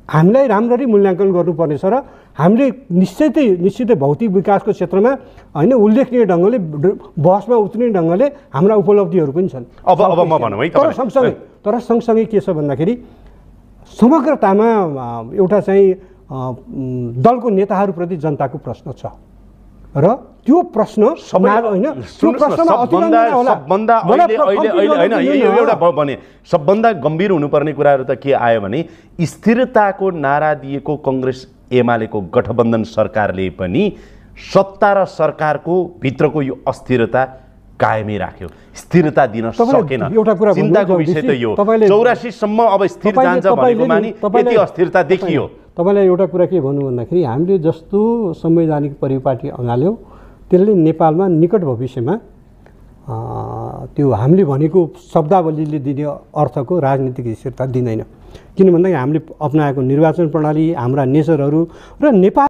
हामीलाई राम्ररी मूल्याङ्कन गर्नुपर्नेछ र हामीले निश्चितै भौतिक विकासको क्षेत्रमा होइन उल्लेखनीय ढङ्गले बहसमा उत्रने ढङ्गले हाम्रा उपलब्धिहरू पनि छन्। अब म भनौँ है तर सँगसँगै के छ भन्दाखेरि समग्रतामा एउटा चाहिँ दलको नेताहरूप्रति जनताको प्रश्न छ र त्यो प्रश्न सबभन्दा गम्भीर हुनुपर्ने कुराहरू त के आयो भने स्थिरताको नारा दिएको कांग्रेस एमालेको गठबन्धन सरकारले पनि सत्ता र सरकारको भित्रको यो अस्थिरता कायमै राख्यो, स्थिरता दिन सकेन। चिन्ताको विषय त यो 84 सम्म अब स्थिर जान्छ भनेको मानि यति अस्थिरता देखियो। तपाईलाई एउटा कुरा के भन्नु भन्दाखेरि हामीले जस्तो संवैधानिक परिपाटी अँगाल्यौं त्यसले नेपालमा निकट भविष्यमा त्यो हामीले भनेको शब्दावलीले दिने अर्थको राजनीतिक स्थिरता दिँदैन। किन भन्दाखेरि हामीले अपनाएको निर्वाचन प्रणाली, हाम्रा नेचरहरू र नेपाल